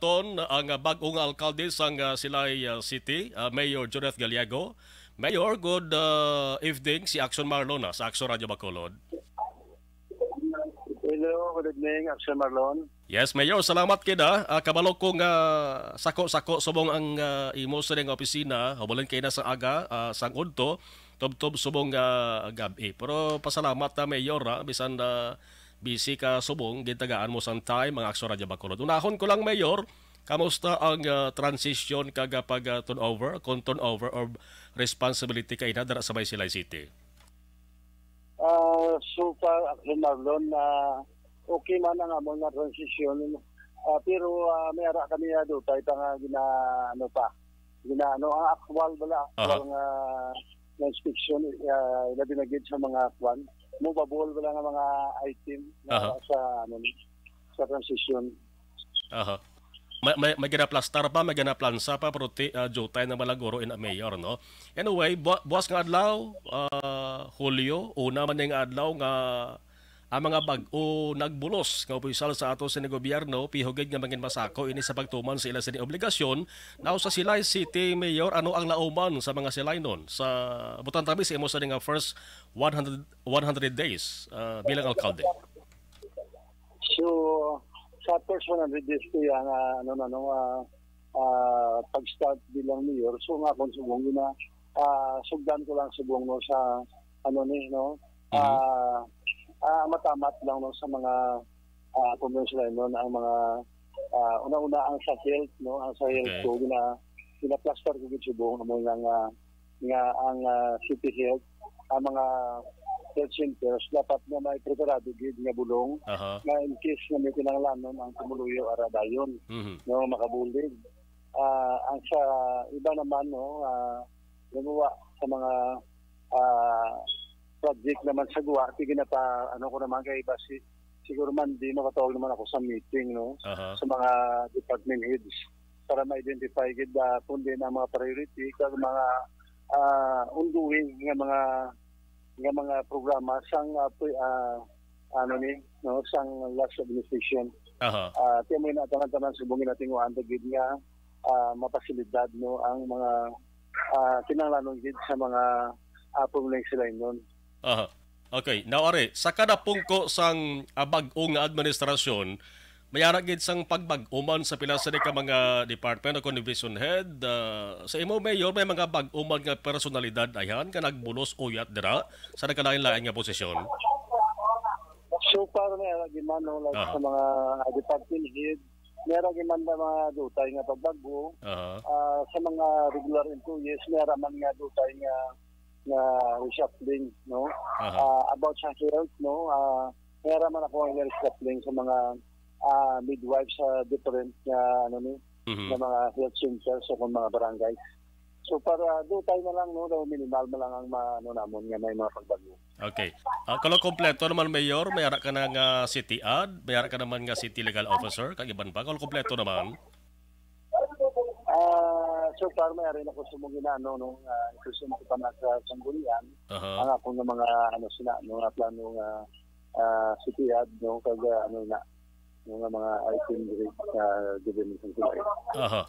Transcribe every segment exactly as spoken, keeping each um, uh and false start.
Ton, ang, ah, bag-o nga alkalde sang, ah, Silay, ah, City, ah, Mayor Judith Gallego. Mayor, good, ah, evening. Si Action Marlon na sa Action Radio Bacolod. Hello, good evening, Action Marlon. Yes, Mayor, salamat kida. Ah, kabalo ko nga sako-sako subong ang, ah, imo sa nga opisina, humulin kay na sa aga, ah, sang udto, tubtob subong, ah, gab-i. Pero pasalamat ta, Mayor, ha, bisan na busy ka subong, gintagaan mo sang time ang Action Radio Bacolod. Unahon ko lang, Mayor, kamusta ang, ah, transition kag, ah, pag, ah, turnover, kung turnover or responsibility kay na dira sa may Silay City? Ah, so far, Action Marlon, ah, okay man ang amon nga transition. Ah, pero, ah, may ara kami nga dutay pa nga gina-, ano pa, gina-, ano, ang aktual bala, Aha. aktual nga, nga inspection, ah, ilabi na gid sa mga kwan, movable bala nga mga item na Aha. sa, ano, sa transition. Aha. May, may, may ginaplastar pa, may ginaplansa pa, pero ti-, ah, jutay na malaguro in a mayor, no? Anyway, bu-, buwas nga adlaw, ah, Hulyo, una man ning adlaw nga ang mga bag-o nagbulos nga opisyal sa ato sini gobyerno, pihugid nga mangin masako ini sa pagtuman sa ila sini obligasyon. Now, sa Silay City, Mayor, ano ang lauman sa mga Silay nun? Sa, butan tabi sa imo sa nga first one hundred, one hundred days, ah, bilang alkalde. So, sa first one hundred days ko yan, ah, ano na, no, ah, ah, pag-start bilang mayor, so nga kung subong yun na, ah, sugdan ko lang subong, no, sa, ano ni, no, Mhm. ah, ah, matamat lang, no, sa mga, ah, provincial, no, ang mga, ah, una-una ang sa health, no, ang sa health Okay. ko, gina-, gina-plaster ko gid subong, amo nga, nga, nga ang, ah, city health, ang mga health centers, dapat nga may preparado gid nga bulong Aha. nga in case nga may kinahanglanon ang pumuluyo ara dayon, Mhm. no, makabulig. Ah, ang sa iba naman, no, ah, halimbawa sa mga, ah, project naman sa Guwa, sige na pa, ano ko naman kay iba si, siguro man di makatawag naman ako sa meeting, no, Aha. sa mga department heads para ma-identify gid, ah, kung din ang mga priority kag mga, ah, ongoing nga mga, nga mga programa sang, ah, pre-, ah, ano ni, no, sang last administration. Aha. Ah, kaya mo na tanan-tanan subong ginatinguan ta gid nga, ah, mapasilidad, no, ang mga, ah, kinahanglanon gid sa mga, ah, pumulong sila nun. Aha. Okay. Now, ari, sa kada pungko sang, ah, bag-o nga administrasyon, may ara gid sang pagbag-o man sa pila sa ka mga department o kung division head. Ah, sa imo, Mayor, may mga bag-o man nga personalidad ayhan nga nagbulos uyat dira sa nagkalain-lain nga posisyon? So far, may ara gid man, no, like, Aha. sa mga, ah, department head, may ara gid man na mga dutay nga pagbag-o. Aha. Ah, sa mga regular employees, may ara man nga dutay nga, nga reshuffling, no? Aha. Ah, about sa health, no, ah, may ara man ako nga reshuffling sa mga, ah, midwife sa different nga, ano ni, Mhm. nga mga health centers o kung mga barangay. So, para dutay na lang, no, daw minimal na lang ang ma-, ano namon nga may mga pagbago. Okay. Ah, kalo kompleto naman, Mayor, may ara ka na nga city ad, may ara ka naman nga city legal officer, kag iban pa, kalo kompleto naman. Ah, so far, may ari na ko sa mga ano, no, ah, inclusion ko pa na sa sanggunian. Aha. Ang ako nga mga, ano, sina, mga plano nga, ah, city ad, no, kag, ah, ano na, mga, mga item diri sa government sa Silay. Aha.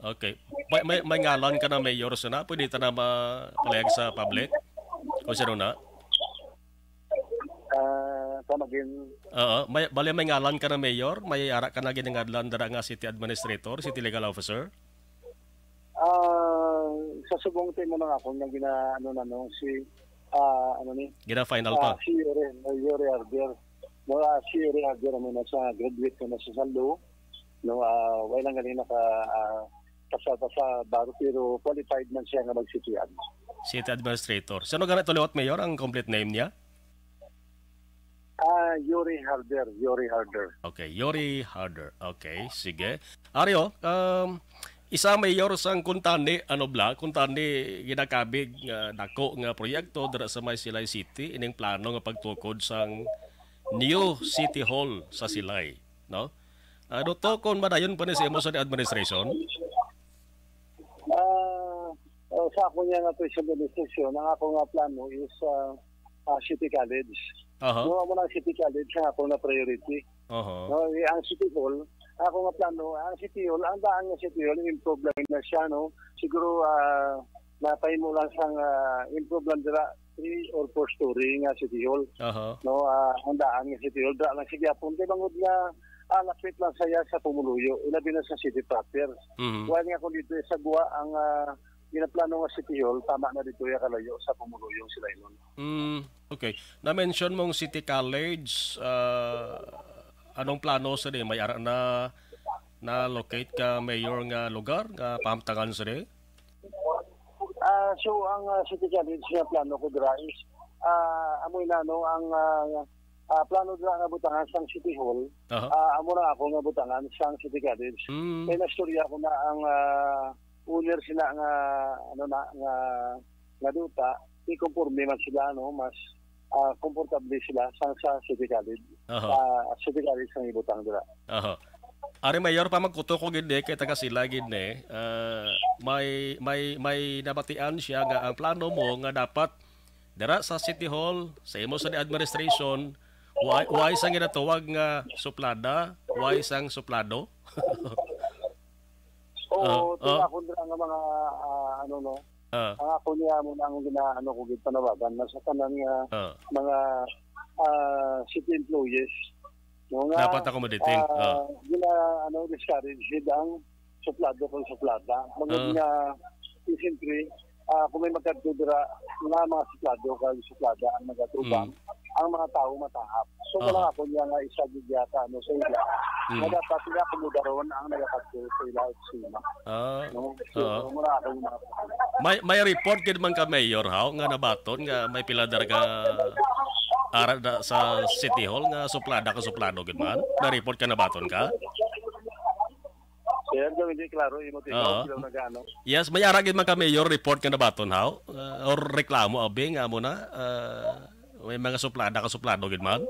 Okay. May, may, may ngalan ka na, Mayor, sana? Pwede ta na mapalayag sa public? Kung sino na? Ah, sa magin- Oo. May, bali, may ngalan ka na, Mayor? May ara ka na ginangadlan dara nga city administrator, city legal officer? Ah, sa subong timo na ako nga gina-, ano na, no, si, ah, ano ni? Gina-final Ah, pa? si Yuri, Yuri Arder. No, ah, si Yuri Arder, ano na, sa graduate ko na sa Sanlo. No, ah, wala lang ganina ka, ah, pasal pa sa baro, pero qualified man siya nga mag-C T R. City administrator. Sino gani to liwat, Mayor, ang complete name niya? Ah, Yuri Harder, Yuri Harder. Okay, Yuri Harder. Okay, sige. Ari, um, isa mayor sang kuntani, ano bala, kuntani ginakabig nga dako nga proyekto dira sa may Silay City, ining plano nga pagtukod sang new City Hall sa Silay, no? Ano to, kung madayon pa ni sa imo sa administration? Ah, oh, sa ako niya nga to sa administration, ang ako nga plano is, ah, ah, City College. Aha. No, amo na ang City College ang ako nga priority. Aha. No, eh, ang City Hall, Ako nga plano, ang City Hall, ang daan nga City Hall, improve lang na siya, no? Siguro, ah, napahimo lang sang, ah, improve lang dira, three or four story nga City Hall. Aha. No, ah, ang daan nga City Hall, dira lang sa gihapon. Kay bangod nga, ah, lapit lang saya sa Pumuluyo, ilabi na sa city proper. Mhm. While nga kung dito sa Gua, ang, ah, ginaplano nga City Hall, tama na dito ya kalayo sa Pumuluyo sila inon. Mm, okay. Na-mention mong City College, ah, anong plano sa di? May ara na na-locate ka, Mayor, nga lugar nga pahamtangan sa di? Ah, so ang, ah, City College nga plano ko dira is, ah, amoy na, no, ang, ah, ah, plano dira nga butangan sang City Hall. Aha. Ah, amo na ako nga butangan sang City College. Mm. Kay nastorya ko na ang, ah, owner sina nga, ano na, nga, nga duta, di konforme man sila, no, mas, ah, komportable sila sang sa City College. Aha. Sa City College ang ibutang dira. Aha. Ari, Mayor, pa magkuto ko gid ni, kay taga sila gid ni. Ah, may, may, may nabatian siya nga ang plano mo nga dapat dira sa City Hall, sa imo sa administration, why, why sang ginatawag nga suplada, why sang suplado? Oo, Ah, tila ah. Ako dira nga mga, ah, ano, no? Ah. Ang ako niya mo nang ginaano ko gid panawagan na sa tanan nga Ah. mga, ah, city employees, no, nga, Dapat accommodating. Ah. ah, gina, ano, discourage gid ang suplado kung suplada. Bangod Ah. nga, eh, siyempre, ah, kung may magkadto dira, nga mga suplado kag suplada ang nagatuban, Mm. ang mga tawo matahap. So, Ah. wala ako niya nga isa gid yata, ano, sa ila. Mm. Nga dapat sila akomodaron ang nagakadto sa ila opisina. Ah, No? So, oo. Mura ako yung mga May, may report gid man ka, Mayor, haw, nga nabaton nga may pila dira ka ara na sa City Hall nga suplada ka suplado gid man? May report ka nabaton ka? Sir, daw hindi klaro imo tingog, Oo. Ilaw nagano. Yes, may ara gid man ka, Mayor, report nga nabaton, haw? Uh, or reklamo, abi, nga mo na, uh, may mga suplada ka suplado gid man?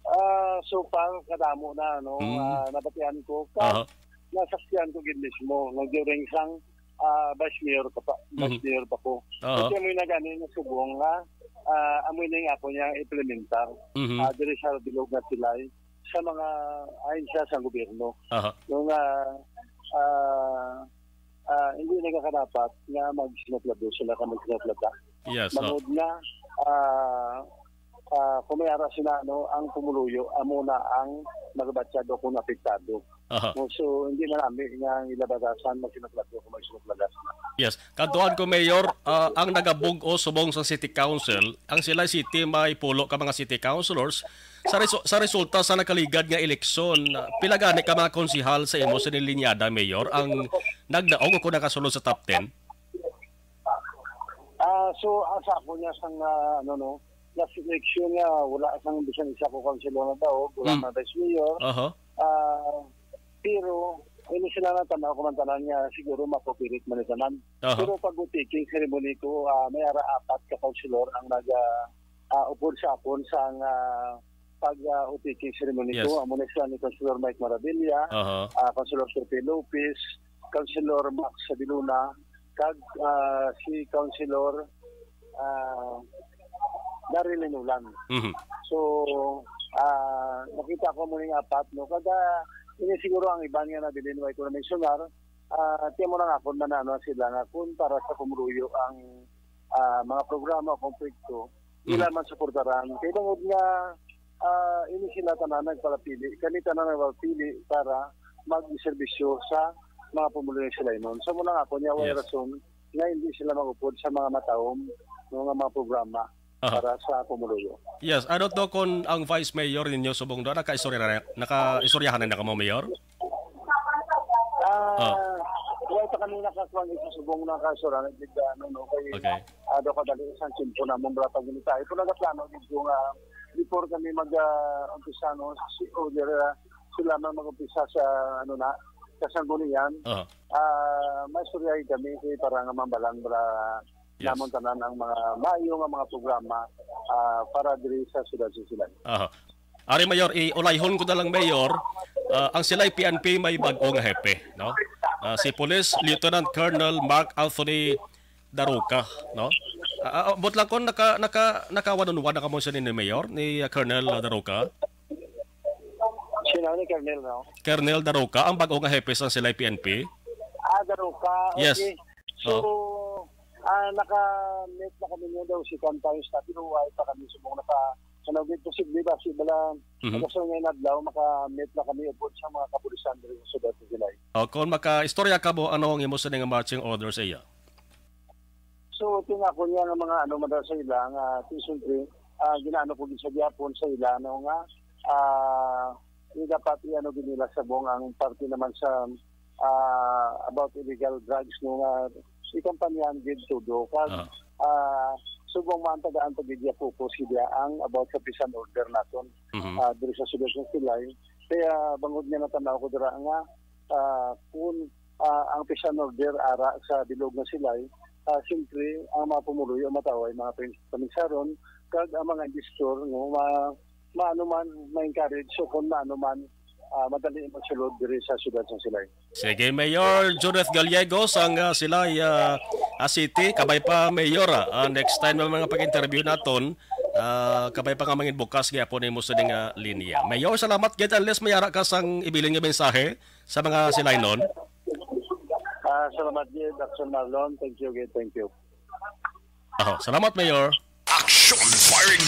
Ah, so far, kadamo na, no? Mm. Ah, nabatian ko. Ka, Aha. Nasaksihan ko gid mismo, no, during sang, ah, vice mayor pa, pa, vice Mhm. mayor pa ko. Aha. Kasi amoy na gani nga subong nga, ah, amoy na yung ako niya implementar. Mhm. Ah, diri sa bilog nga silay, sa mga ahensya sa gobyerno. Aha. No, nga, ah, ah, hindi nagakarapat nga magsinuplado sila ka magsinuplada. Yes, oh. Bangod nga, ah, ah, kung may ara sila, no, ang pumuluyo, amo na ang magabatyado kung apektado. Aha. No, so, hindi na namin nga ang ilabagasan, magsinuplado kung magsinuplada sila. Yes. Kadtuan ko, Mayor, ah, ang nagabug-os subong sa City Council, ang sila city may pulo ka mga city councilors. Sa resu-, sa resulta sa nakaligad nga eleksyon, ah, pila gani ka mga konsehal sa imo sa nilinyada, Mayor, ang nagdaog o kung nakasulod sa top ten? Ah, so, ang sa ako niya sang, ah, ano, no, last election niya, wala sang bisan isa ko councilor na daog, wala Mm. na vice mayor. Aha. Ah, pero, ini sila na tanaw ko man tanan niya, siguro mapapilit man ni tanan. Aha. Pero pag-taking ceremony ko, ah, may ara apat ka councilor ang nag, ah, ah, upod sa akon sang, ah, pag, ah, oath-taking ceremony Yes. ko. Amo na sila ni Councilor Mike Maravilla, Aha. ah, Councilor Pepe Lopez, Councilor Max Sabiluna, kag, ah, si Councilor, ah, Daryl Linulan. Mhm. So, ah, nakita ko mo ning apat, no? Kada, ini siguro ang iban nga nabilin, way ko na mensionar, ah, tiyan mo lang ako na ano sila nga kung para sa Pumuluyo ang, ah, mga programa o proyekto, Mhm. ila man suportaran. Kay bangod nga, ah, ini sila tanan nagpalapili, kami tanan nagpalapili para magserbisyo sa mga pumuluyo sila inon. So, muna nga ako niya, way Yes. rason nga hindi sila mag-upod sa mga matawom nga mga programa Aha. para sa pumuluyo. Yes, ano to kung ang vice mayor ninyo subong do, nakaistorya na, nakaistoryahan na kamo, Mayor? Ah, Oh. Wala pa kami nakakuha ng subong na kaso na nagligda, ano, no, kay, Okay. ah, daw kadali isang tiyempo na mong wala pa ginitay. Kung nagaplano, dito nga, before kami mag, ah, umpisa, no, si, o, dira, sila man mag-umpisa sa, ano na, sa sanggunian. Oh. Ah, may istorya kami kay para nga mambalan, para Yes. namon tanan ang mga maayo nga mga programa, ah, para diri sa siyudad sa Silan. Aha. Ari, Mayor, iulayhon ko na lang, Mayor. Ah, ang sila'y P N P may bag-o nga hepe, no? Ah, si Police Lieutenant Colonel Mark Anthony Daroca, no? Ah, ah, but lang kung naka, naka, naka one-on-one na kamo siya ni Mayor, ni, ah, Colonel Daroca? Sino ni Colonel, no? Colonel Daroca, ang bago nga hepe sang Silay P N P. Ah, Daroca. Yes. Okay. So, ah, naka-meet na kami niya daw si Times na, pero wala pa kami subong naka, ano, posible ba si Bala, Mhm. Kasi ngayon adlaw, maka-meet na kami upod sa mga kapulisan diri sa Sudat sa Silay. O, kung maka-istorya ka mo, ano ang imo sa nga marching order sa iya? So, tingako niya nga mga ano man daw sa ila nga, siyempre, ah, ginaano ko gid sa gihapon sa ila, no, nga, ah, yung dapat i-ano gid nila sa buong ang parte naman sa ah, about illegal drugs, no, nga ikampanyahan gid todo. Kag, Ah. ah, subong man tagaan ta gid ya focus gid ya ang about sa peace and order naton, Mhm. ah, diri sa Sudat sa Silay. Kaya bangod nga natanaw ko dira nga, ah, kung, ah, ang peace and order ara sa bilog nga Silay, ah, siyempre, ang mga pumuluyo mataway mga pin-, pamisaron, kag ang mga investor, no, ma-, maano man, ma-encourage, so kung maano man, ah, madali magsulod diri sa Sudat sa Silay. Sige, Mayor Judith Gallegos ang ah, Silay ah, ah, City. Kabay pa, Mayor. Ah, next time na mga pag-interview naton, ah, kabay pa nga mangin bukas gyapon imo sa ning ah, linya. Mayor, salamat gid, unless may ara ka sang ibilin nga mensahe sa mga Silaynon. Ah, salamat gid, Action Marlon. Thank you gid, thank you. Aho, salamat, Mayor. Action firing